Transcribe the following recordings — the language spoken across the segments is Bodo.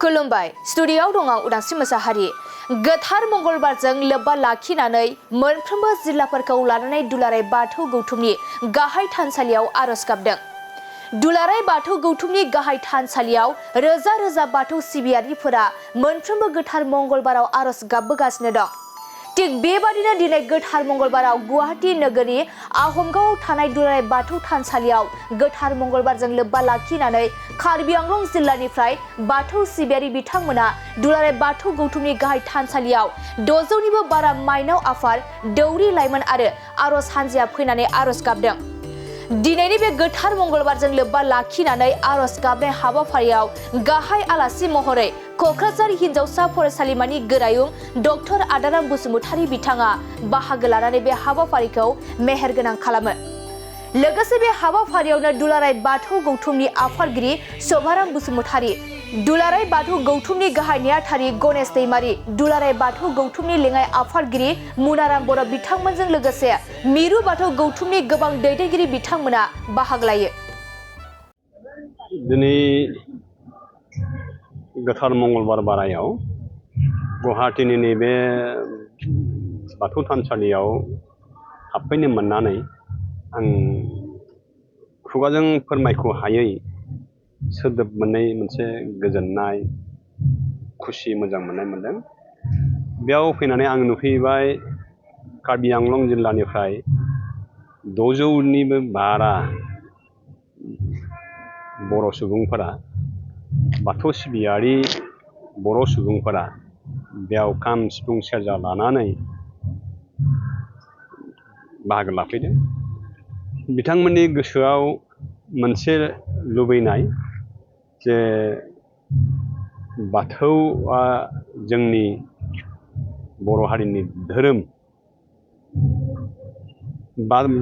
खुलुमबाय स्टुडिय'आव दं आं उदांस्रि मोसाहारि गोथार मंगलबारजों लोब्बा लाखिनानै मोनफ्रोमबो जिल्लाफोरखौ लानानै दुलाराय बाथौ गौथुमनि गाहाय थानसालियाव आरज गाबदों। दुलाराय बाथौ गौथुमनि गाहाय थानसालियाव रोजा रोजा बाथौ सिबियारिफोरा मोनफ्रोमबो गोथार मंगलबाराव आरज गाबबोगासिनो दं। थिग बेबादिनो दिनै गोथार मंगलबाराव गुवाहाटी नोगोरनि आहमगावआव थानाय दुलाराय बाथौ थानसालियाव गोथार मंगलबारजों लोब्बा लाखिनानै कार्बि आंलं जिल्लानिफ्राय बाथौ सिबियारि बिथांमोना दुलाराय बाथौ गौथुमनि गाहाय थानसालियाव 600निबो बारा माइनाव आफाद दौरि लाइमोन आरो आरज हानजाया फैनानै आरज गाबदों। दिनैनि बे गोथार मंगलबारजों लोब्बा लाखिनानै आरज गाबनाय हाबाफारियाव गाहाय आलासि महरै क'क्राझार हिनजावसा फरायसालिमानि गोरायुं डक्टर आदाराम बसुमतारी बिथाङा बाहागो लानानै बे हाबाफारिखौ मेहेरगोनां खालामो। लोगोसे बे हाबाफारियावनो दुलाराय बाथौ गौथुमनि आफादगिरि शभाराम बसुमतारी, दुलाराय बाथौ गौथुमनि गाहाय नेहाथारि गणेश दैमारी, दुलाराय बाथौ गौथुमनि लेङाइ आफादगिरि मुनाराम बर' बिथांमोनजों लोगोसे मिरु बाथौ गौथुमनि गोबां दैदेनगिरि बिथांमोना बाहागो लायो। दिनै गोथार मंगलबार बारायाव गुवाहाटीनि नैबे बाथौ थानसालियाव हाबफैनो मोननानै आं खुगाजों फोरमायख' हायै सोदोब मोननाय मोनसे गोजोननाय, खुसि, मोजां मोननाय मोनदों। बेयाव फैनानै आं नुफैबाय कार्बि आंलं जिल्लानिफ्राय 600निबो बारा बर' सुबुंफोरा, बाथौ सिबियारि बर' सुबुंफोरा बेयाव खाम, सिफुं, सेरजा लानानै बाहागो लाफैदों। बिथांमोननि गोसोआव मोनसे लुबैनाय जे बाथौआ जोंनि बर' हारिनि धोरोम,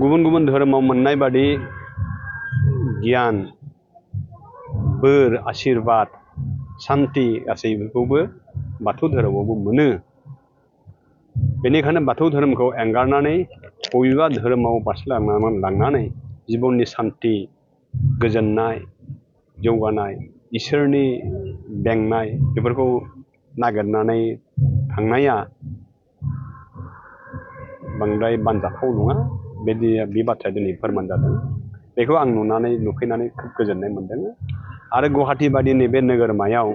गुबुन गुबुन धोरोमाव मोननाय बादि गियान, बोर, आशीर्बाद, सान्थि गासैखौबो बाथौ धोरोमावबो मोनो। बेनिखायनो बाथौ धोरोमखौ एंगारनानै बबेबा धोरोमाव बारस्लायलांनानै जिबननि सान्थि, गोजोननाय, जौगानाय, इसोरनि बेंनाय बेफोरखौ नागिरनानै थांनाया बांद्राय बानजाथाव नङा। बे बाथ्राया दिनै फोरमान जादों। बेखौ आं नुफैनानै खोब गोजोननाय मोनदों। आरो गुवाहाटी बादि नैबे नोगोरमायाव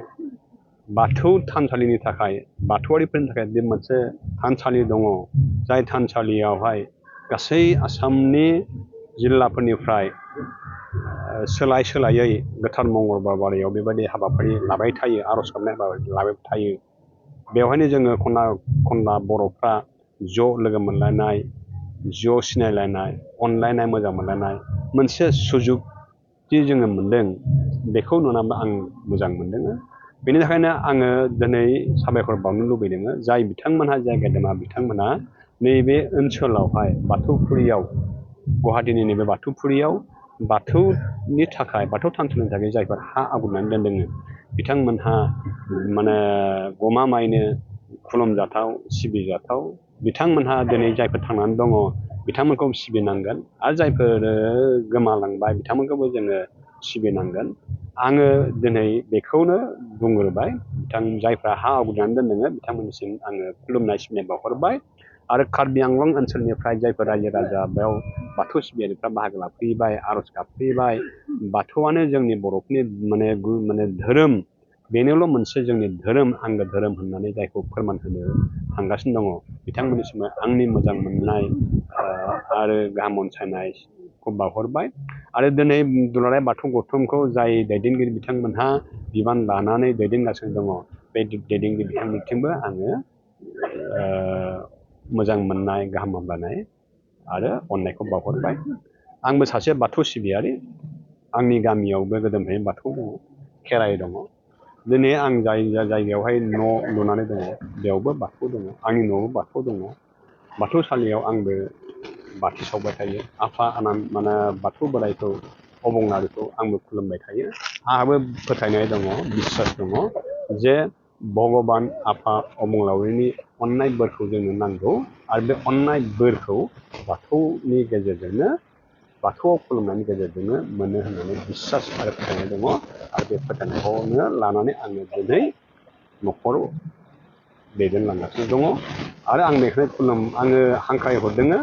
बाथौ थानसालिनि थाखाय, बाथौआरिफोरनि थाखाय बे मोनसे थानसालि दङ, जाय थानसालियावहाय गासै आसामनि जिल्लाफोरनिफ्राय सोलाय सोलायै गोथार मंगलबार बारायाव बेबायदि हाबाफारि लाबाय थायो, आरज गाबनाय हाबाफारि लाबाय थायो। बेवहायनो जोङो खना खनला बर'फ्रा ज' लोगो मोनलायनाय, ज' सिनायलायनाय, अनलायनाय, मोजां मोनलायनाय मोनसे सुजुग जोङो मोनदों। बेखौ नुनानै आं मोजां मोनदों। बेनि थाखायनो आङो दिनै साबायखर बावनो लुबैदों। जाय बिथांमोनहा, जाय गेदेमा बिथांमोनहा नैबे ओनसोलावहाय बाथौफुरियाव, गुवाहाटीनि नैबे बाथौफुरियाव बाथौनि थाखाय, बाथौ थानसालिनि थाखाय जायफोर हा आवग्रिनानै दोनदों, बिथांमोनहा गमामायैनो खुलुमजाथाव, सिबिजाथाव। बिथांमोनहा दिनै जायफोर थांनानै दङ बिथांमोनखौ सिबिनांगोन, आरो जायफोर गोमालांबाय बिथांमोनखौबो जोङो सिबिनांगोन। आङो दिनै बेखौनो बुंग्रोबाय। जायफ्रा हा आवग्रिनानै दोनदों बिथांमोननिसिम आङो खुलुमनाय, सिबिनाय बावहरबाय। आरो कार्बि आंलं ओनसोलनिफ्राय जायफोर रायजो राजा बेयाव बाथौ सिबियारिफ्रा बाहागो लाफैबाय, आरज गाबफैबाय, बाथौआनो जोंनि बर'फोरनि धोरोम, बेनोल' मोनसे जोंनि धोरोम, आंगो धोरोम होननानै जायखौ फोरमान होनो थांगासिनो दङ, बिथांमोननिसिम आंनि मोजां मोननाय आरो गाहाम अनसायनायखौ बावहरबाय। आरो दिनै दुलाराय बाथौ गौथुमखौ जाय दैदेनगिरि बिथांमोनहा बिबान लानानै दैदेनगासिनो दङ, बे दैदेनगिरि बिथांमोननिथिंबो आङो मोजां मोननाय, गाहाम हामलायनाय आरो अननायखौ बावहरबाय। आंबो सासे बाथौ सिबियारि। आंनि गामियावबो गोदोनिफ्रायनो बाथौ दङ, खेराइ दङ। दिनै आं जाय जायगायावहाय न' लुनानै दङ बेयावबो बाथौ दङ, आंनि न'आवबो बाथौ दङ। बाथौसालियाव आंबो बाथि सावबाय थायो। आफा बाथौ बोराइखौ, अबंलारिखौ आंबो खुलुमबाय थायो। आंहाबो फोथायनाय दङ, बिस्सास दङ जे भगबान आफा अबंलावरिनि अननाय बोरखौ जोंनो नांगौ। आरो बे अननाय बोरखौ बाथौनि गेजेरजोंनो बाथौआव खुलुमनायनि गेजेरजोंनो मोनो होननानै बिसास आरो फोथायनाय दङ आरो बे फोथायनायखौनो लानानै आङो दिनै न'खराव दैदेनलांगासिनो दङ आरो आं बेखौनो आङो हांख्रायहरदों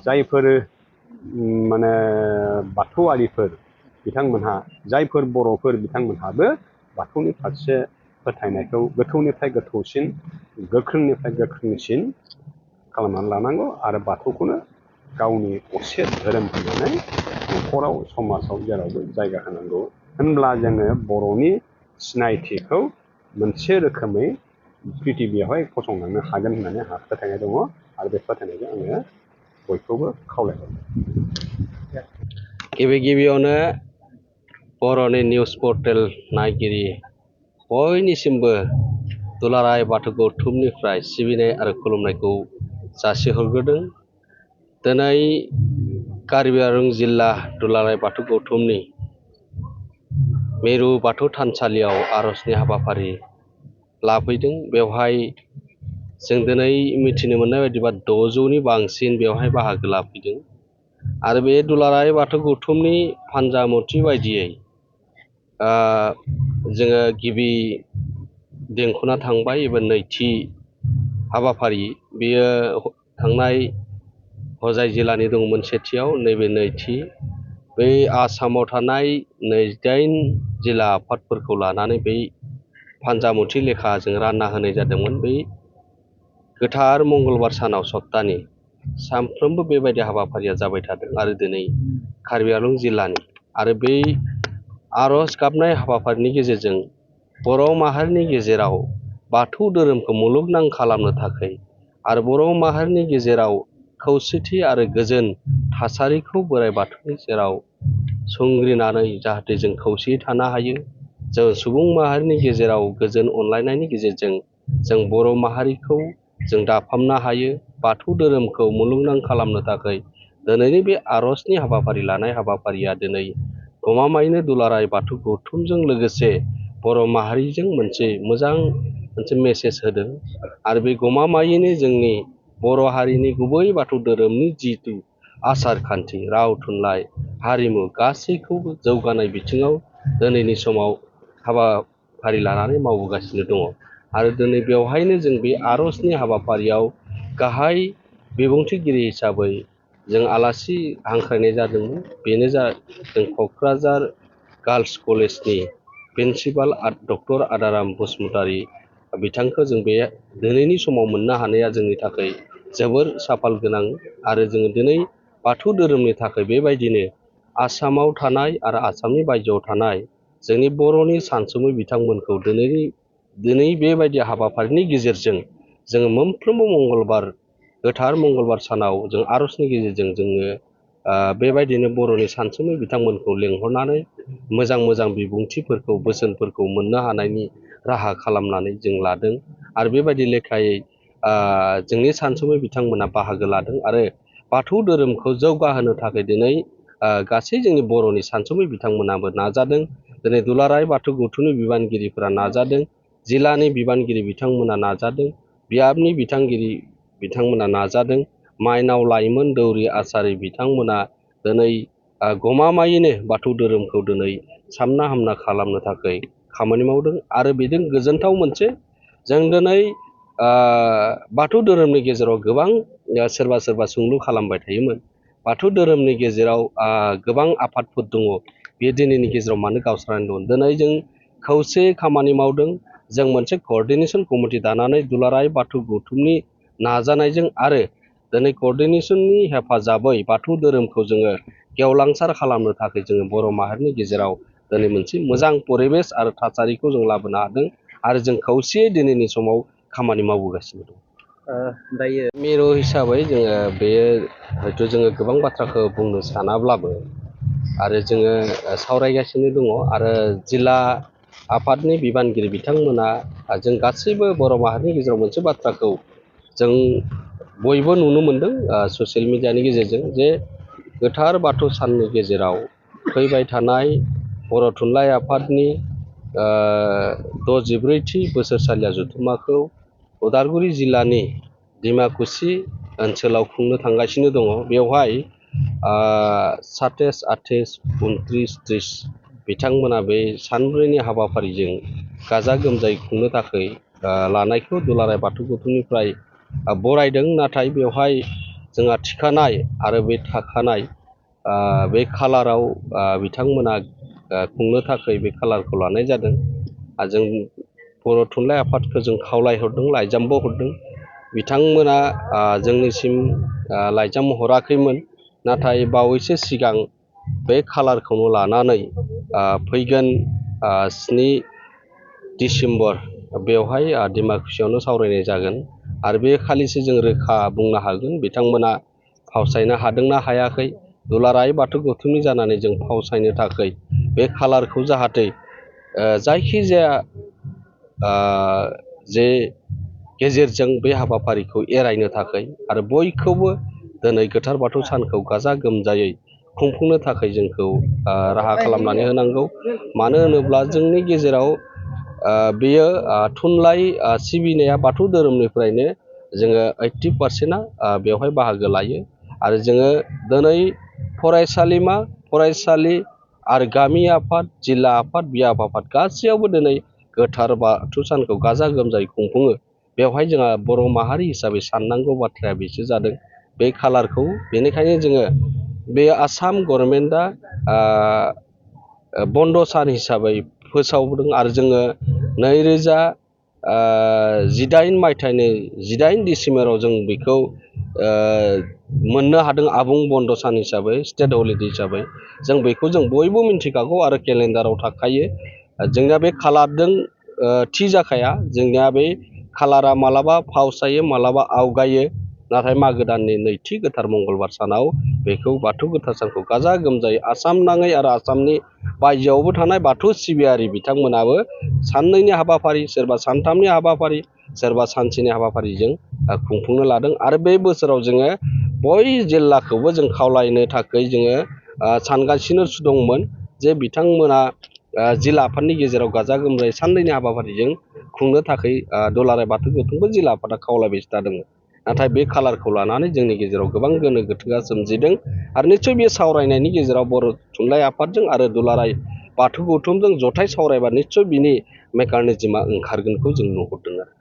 जायफोर माने बाथौआरिफोर बिथांमोनहा जायफोर बर'फोर बिथांमोनहाबो बाथौनि फारसे फोथायनायखौ गोथौनिफ्राय गोथौसिन गोख्रोंनिफ्राय गोख्रोंसिन खालामनानै लानांगौ आरो बाथौखौनो गावनि असे धोरोम होननानै न'खराव समाजाव जेरावबो जायगा होनांगौ होनब्ला जोङो बर'नि सिनायथिखौ मोनसे रोखोमै प्रिथिबियावहाय फसंलांनो हागोन होननानै आंहा फोथायनाय दङ आरो बे फोथायनायजों आङो बयखौबो खावलायहरो। गिबियावनो बर'नि निउस पर्टेल नायगिरि बयनिसिमबो दुलाराय बाथौ गौथुमनिफ्राय सिबिनाय आरो खुलुमनायखौ जासिहरग्रोदों। दिनै कार्बि आंलं जिल्ला दुलाराय बाथौ गौथुमनि मिरु बाथौ थानसालियाव आर'जनि हाबाफारि लाफैदों। बेवहाय जों दिनै मिथिनो मोननाय बायदिबा 600नि बांसिन बेवहाय बाहागो लाफैदों आरो बे दुलाराय बाथौ गौथुमनि फान्जामुथि बायदियै जोङो गिबि देंखोना थांबाय एबा नैथि हाबाफारि बेयो थांनाय हजाय जिल्लानि दंमोन सेथियाव, नैबे नैथि बै आसामाव थानाय 28 जिल्ला आफादफोरखौ लानानै बै फान्जामुथि लेखा जों रानना होनाय जादोंमोन। बै गोथार मंगलबार सानाव सप्तानि सानफ्रोमबो बेबायदि हाबाफारिया जाबाय थादों आरो दिनै कार्बि आंलं जिल्लानि आरो बै आर'ज गाबनाय हाबाफारिनि गेजेरजों बर' माहारिनि गेजेराव बाथौ धोरोमखौ मुलुगनां खालामनो थाखाय आरो बर' माहारिनि गेजेराव खौसेथि आरो गोजोन थासारिखौ बोराइ बाथौनि सेराव संग्रिनानै जाहाथे जों खौसेयै थानो हायो, जों सुबुं माहारिनि गेजेराव गोजोन अनलायनायनि गेजेरजों जों बर' माहारिखौ जों दाफामनो हायो, बाथौ धोरोमखौ मुलुगनां खालामनो थाखाय दिनैनि बे आर'जनि हाबाफारि लानाय हाबाफारिया दिनै गमामायैनो दुलाराय बाथौ गौथुमजों लोगोसे बर' माहारिजों मोनसे मोजां मेसेज होदों आरो बे गमामायैनो जोंनि बर' हारिनि गुबै बाथौ धोरोमनि जिथु आसार खान्थि, राव थुनलाइ, हारिमु गासैखौबो जौगानाय बिथिङाव दिनैनि समाव हाबाफारि लानानै मावबोगासिनो दङ आरो दिनै बेवहायनो जों बे आर'जनि हाबाफारियाव गाहाय बिबुंथिगिरि हिसाबै जों आलासि हांख्रायनाय जादोंमोन। बेनो जों क'क्राझार गार्लस कलेजनि प्रिन्सिपाल डक्टर आदाराम बसुमतारी बिथांखौ जों बे दिनैनि समाव मोननो हानाया जोंनि थाखाय जोबोर साफाल गोनां आरो जोङो दिनै बाथौ धोरोमनि थाखाय बेबायदिनो आसामाव थानाय आरो आसामनि बायजोआव थानाय जोंनि बर'नि सानसुमै बिथांमोनखौ दिनै बेबायदि हाबाफारिनि गेजेरजों जोङो मोनफ्रोमबो मंगलबार गोथार मंगलबार सानाव जों आर'जनि गेजेरजों जोङो बेबायदिनो बर'नि सानसुमै बिथांमोनखौ लेंहरनानै मोजां मोजां बिबुंथिफोरखौ बोसोनफोरखौ मोननो हानायनि राहा खालामनानै जों लादों आरो बेबायदि लेखायै जोंनि सानसुमै बिथांमोना बाहागो लादों आरो बाथौ धोरोमखौ जौगाहोनो थाखाय दिनै गासै जोंनि बर'नि सानसुमै बिथांमोनाबो नाजादों। दिनै दुलाराय बाथौ गौथुमनि बिबानगिरिफोरा नाजादों, जिल्लानि बिबानगिरि बिथांमोना नाजादों, बियाबनि बिथांगिरि बिथांमोना नाजादों, माइनाव लाइमोन दौरि आसारि बिथांमोना दिनै गमामायैनो बाथौ धोरोमखौ दिनै सामना हामना खालामनो थाखाय खामानि मावदों आरो बेजों गोजोनथाव मोनसे जों दिनै बाथौ धोरोमनि गेजेराव गोबां सोरबा सोंलु खालामबाय थायोमोन। बाथौ धोरोमनि गेजेराव गोबां आफादफोर दङ, बे दिनैनि गेजेराव मानो गावस्रानानै दं? दिनै जों खौसे खामानि मावदों, जों मोनसे कअर्डिनेसन कमिटि दानानै दुलाराय बाथौ गौथुमनि नाजानायजों आरो दिनै कअर्डिनेसननि हेफाजाबै बाथौ धोरोमखौ जोङो गेवलांसार खालामनो थाखाय जोङो बर' माहारिनि गेजेराव दिनै मोनसे मोजां परिबेस आरो थासारिखौ जों लाबोनो हादों आरो जों खौसेयै दिनैनि समाव खामानि मावबोगासिनो दं। दायो मिरु हिसाबै जोङो बेयो हयथ' जोङो गोबां बाथ्राखौ बुंनो सानाब्लाबो आरो जोङो सावरायगासिनो दङ आरो जिल्ला आफादनि बिबानगिरि बिथांमोना जों गासैबो बर' माहारिनि गेजेराव मोनसे बाथ्राखौ जों बयबो नुनो मोनदों ससियेल मिडियानि गेजेरजों जे गोथार बाथौ साननि गेजेराव फैबाय थानाय बर' थुनलाइ आफादनि 64थि बोसोरसालिया जथुम्माखौ उदालगुरि जिल्लानि डिमाकुसि ओनसोलाव खुंनो थांगासिनो दङ। बेवहाय 27, 28, 29, 30 बिथांमोना बे सानब्रैनि हाबाफारिजों गाजा गोमजायै खुंनो थाखाय लानायखौ दुलाराय बाथौ गौथुमनिफ्राय बरायदों। नाथाय बेवहाय जोंहा थिखानाय आरो बे थाखानाय बे खालाराव बिथांमोना खुंनो थाखाय बे खालारखौ लानाय जादों। जों बर' थुनलाइ आफादखौ जों खावलायहरदों, लाइजामबो हरदों। बिथांमोना जोंनिसिम लाइजाम हराखैमोन, नाथाय बावैसो सिगां बे खालारखौनो लानानै फैगोन 7 डिसेम्बर बेवहाय डिमाकुसियावनो सावरायनाय जागोन। आरो बे खालिसो जों रोखा बुंनो हागोन बिथांमोना फावसायनो हादोंना हायाखै। दुलाराय बाथौ गौथुमनि जानानै जों फावसायनो थाखाय बे खालारखौ जाहाथे जायखिजाया जे गेजेरजों बे हाबाफारिखौ एरायनो थाखाय आरो बयखौबो दिनै गोथार बाथौ सानखौ गाजा गोमजायै खुंफुंनो थाखाय जोंखौ राहा खालामनानै होनांगौ। मानो होनोब्ला जोंनि गेजेराव बेयो थुनलाइ सिबिनाया बाथौ धोरोमनिफ्रायनो जोङो 80%आ बेवहाय बाहागो लायो। आरो जोङो दिनै फरायसालिमा, फरायसालि आरो गामि आफाद, जिल्ला आफाद, बियाब आफाद गासैयावबो दिनै गोथार बाथौ सानखौ गाजा गोमजायै खुंफुङो। बेवहाय जोंहा बर' माहारि हिसाबै साननांगौ बाथ्राया बेसो जादों बे खालारखौ। बेनिखायनो जोङो बे आसाम गभर्नमेन्टआ बन्द' सान हिसाबै फोसावदों। आरो जोङो 2018 मायथाइनि 18 डिसेम्बराव जों बेखौ मोननो हादों आबुं बन्द' सान हिसाबै, स्टेट हलिडे हिसाबै। जों बेखौ जों बयबो मिन्थिखागौ आरो केलेन्डाराव थाखायो। जोंना बे खालारजों थि जाखाया। जोंनिया बे खालारा मालाबा फावसायो, मालाबा आवगायो। नाथाय मागो दाननि नैथि गोथार मंगलबार सानाव बेखौ बाथौ गोथार सानखौ गाजा गोमजायै आसाम नाङै आरो आसामनि बायजोआवबो थानाय बाथौ सिबियारि बिथांमोनाबो साननैनि हाबाफारि, सोरबा सानथामनि हाबाफारि, सोरबा सानसेनि हाबाफारिजों खुंफुंनो लादों। आरो बे बोसोराव जोङो बै जिल्लाखौबो जों खावलायनो थाखाय जोङो सानगासिनो दंमोन जे बिथांमोना जिल्ला आफादनि गेजेराव गाजा गोमजायै साननैनि हाबाफारिजों खुंनो थाखाय दुलाराय बाथौ गौथुमखौ जिल्ला आफादा खावलायबाय थादोंमोन। नाथाय बे खालारखौ लानानै जोंनि गेजेराव गोबां गोनो गोथोआ सोमजिदों। आरो निस्सय बे सावरायनायनि गेजेराव बर' थुनलाइ आफादजों आरो दुलाराय बाथौ गौथुमजों जथाय सावरायबा निस्सय बिनि मेकानिजमा ओंखारगोनखौ जों नुहुरदों आरो।